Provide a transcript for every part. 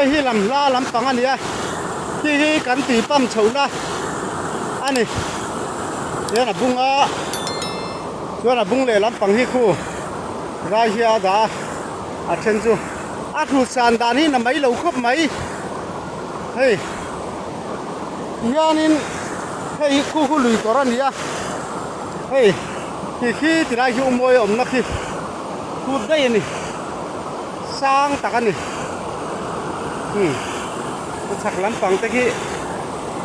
Hei hi lam hla lampang a ni a, khi hi kan tui pump chhohna a ni. Tihian a bung a, chuan a bung leh lampang hi khu rai hi a dah a, a then chu a hrut san dan hi na mai lo khawp mai. Hei tihianin hei hi khu khu lui kawr a ni a, hei khi khi tilai hi umawi a awmna khi hrut daih a ni. Sang tak a ni. Umm a chhak lampang te khi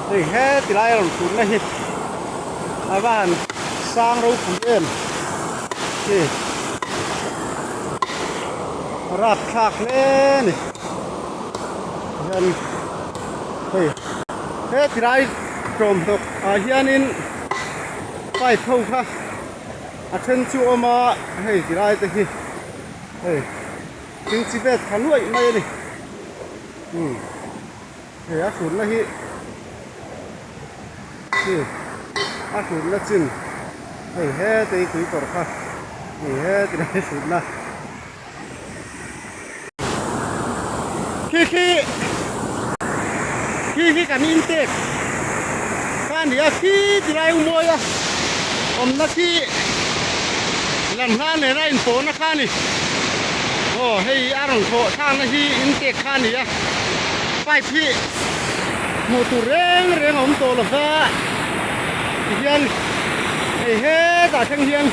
hei heti lai a rawn thutna hi a va han sang ropui em khi a rapthlak hle a ni hian hei heti lai tlawmhnawk ah hianin pipe ho kha a then chu a awm a hei ti lai te hi. Hei thing chi vet tha nuaih mai a ni umm hei a hrutna hi khi a hrutna chin hei hete hi tui kawr kha hei heti lai hrutna khi khi khi khi kan intek kha a ni a khi ti lai u mawi a awmna khi lam hla nena inpawhna kha a ni aw hei a rawn thawh thlakna hi intek kha a ni a pipe hi hmuh tur reng reng a awm tawh lo va tihian hei hetah thleng hian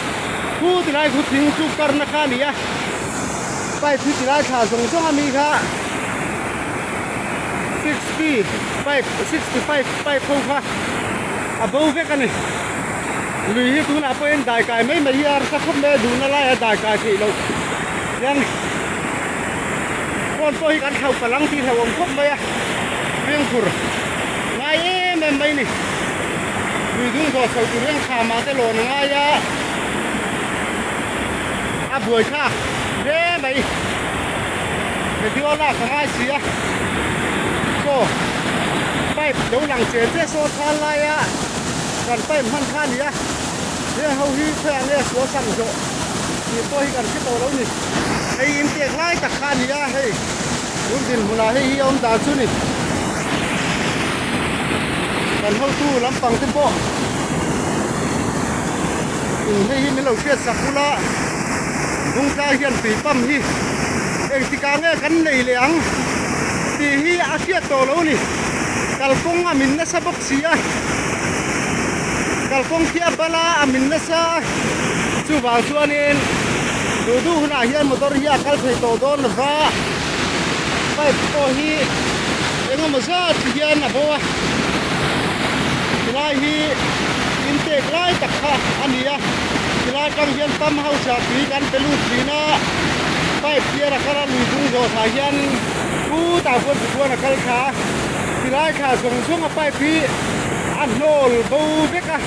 khu ti lai khu thing chu karna kha a ni a. Pipe hi tilai thla zawng zawng a mi kha 60 pipe 65 pipe ho kha a bo vek a ni. Lui hi tunah pawhin dai kai mai mai hi a harsa khawp mai a duhna laiah dai kai theih loh hian phone pawh hi kan thlauh palh ang tih hlauhawm khawp mai a fimkhur ngai em em mai ni. Lui dung zawh chho tur hian kham ah te lawn a ngai a. A buai thlak hle mai video lak a ngai si a chaw pipe lo lang che che saw than lai a kan pipe hman kha a ni a heng ho hi khawiah nge sual sam zawh tih pawh hi kan hre tawh lo ni hei in tek lai tak kha a ni a hei tun dinhmunah hei hi a awm dan chu ni kan hotu lampang te pawh. In hei hi min lo hriat sak ula Bungtlai hian tui pump hi engtikah nge kan nei leh ang tih hi a hriat tawh lo ni. Kalkawng a min nasa bawk si a, kalkawng khi a bal a, a min nasa a, chuvang chuanin duh duh hunah hian motor hi a kal thei tawh dawn lova pipe pawh hi engemaw zat hian a bo a. Tilai hi intek lai tak kha a ni a, tilai atang hian pump house ah tui kan pe lut thin a, pipe hian a kal a, lui dung zawh thlai hian khutah khuan tikhuan a kal thla a, tilai thla zawng zawng a pipe hi a hnawl bo vek a,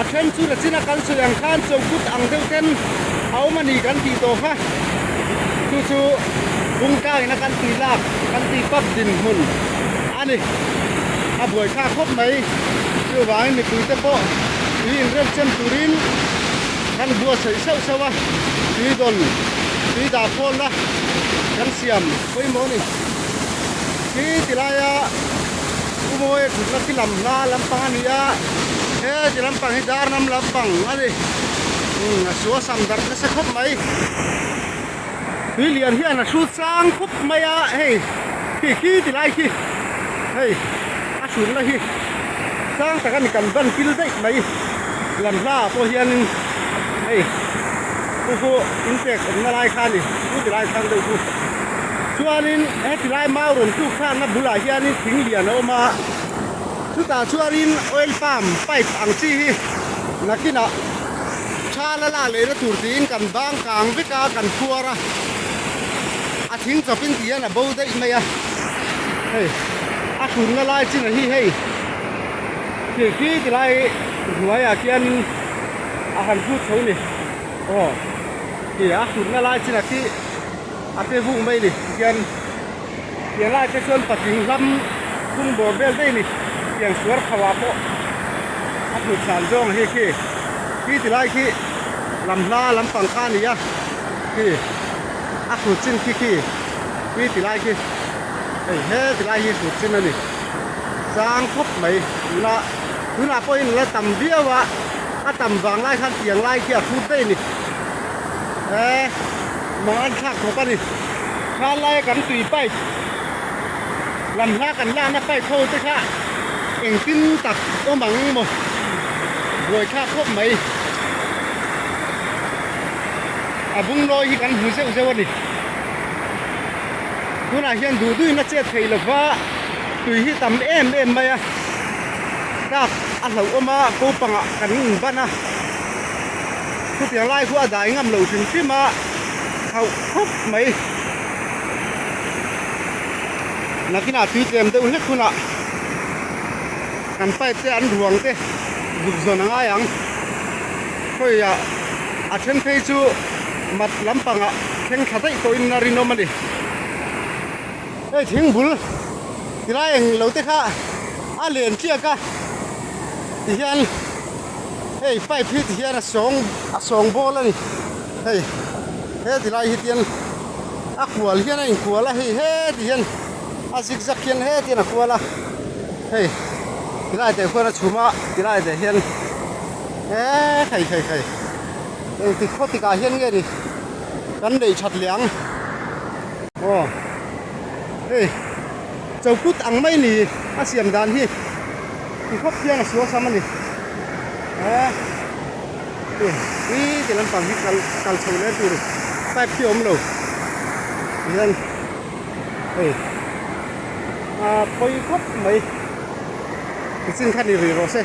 a then chu la chin a kal sawi ang khan chokut ang deuh ten a awm a ni kan tih tawh kha, chu chu bungtlangin a kan tui lak kan tui pump dinhmun a ni. A buai thlak khawp mai. Chuvangin mipuite pawh tui inrem chem turin kan buatsaih sauh sauh a, tui dawn, tui dah khawlna kan siam pawimawh a ni. Khi ti laia Pu Mawia thutna khi lam hla lampang a ni a, he ti lampang hi Darnam lampang a ni. Umm a sual sam darh nasa khawp mai. Tui lian hian a hrut sang khup mai a, hei khi khi ti lai khi hei a hrutna hi sang tak a ni kan ban pil daih mai lam hla ah pawh hianin hei chu chu in pek awmna lai kha a ni chu ti lai thlang deuh chu chuanin heti lai mau rawn tluk thlakna bulah hianin thing lian a awm a chutah chuanin oil palm pipe ang chi hi nakinah. Tha la la lehna tur tiin kan bang kang vek a, kan khuar a, a thing chawpin ti hian a bo daih mai a, hei a hrunna lai chin a hi hei thil khi ti lai hnuaiah khianin a han hrut chho ni aw ti a hrunna lai chin a khi a pe vuk mai ni tihian tiang lai te chuan patling hlam tung bawr vel daih ni tiang suar kho ah pawh a hrut san zawng hi khi khi ti lai khi lam hla lampang kha a ni a khi a hrut chin khi khi khi ti lai khi. Hei he tilai hi hrut chin a ni. Sang khawp mai tuna tunah pawhin la tam viau a, a tam vang lai khan tiang lai khi a hrut daih a ni. He mang an thlak khawp a ni. Kha laia kan tui pipe lam hla kan lakna pipe ho te kha engtin tak awm ang maw buaithlak khawp mai. A bunglawi hi kan hmu zeuh zeuh a ni. Tunah hian duh duhin a chet theih lo va, tui hi tam em em mai a, tlak a hlauhawm a, ko pangah kan inban a, chutiang lai khu a dai ngam lo hrim hrim a, khauh khawp mai. Nakinah tui tlem deuh hlek hunah kan pipe te an ruang te zuk zawn a ngai ang. Khawiah a then phei chu mat lampangah thleng thla daih tawhin a rinawm a ni. Hei thing bul tilai eng lo te kha a len tliak a tihian hei pipe hi tihian a sawng a sawng bawl a ni. Hei he tilai hi tian a kual hian a inkual a hei he tihian a zig zag hian he tihian a kual a hei tilai te khuan a chhum a tilai te hian. Eee hei hei hei engtik khaw tikah hian nge ni kan neih that leh ang aw hei chokut ang mai ni a siam dan hi ti khawp hian a sual sam a ni eee tui ti lampang hi kal kal chho leh tur pipe hi a awm lo tihian hei a pawi khawp mai tichin kha ni rih rawh se.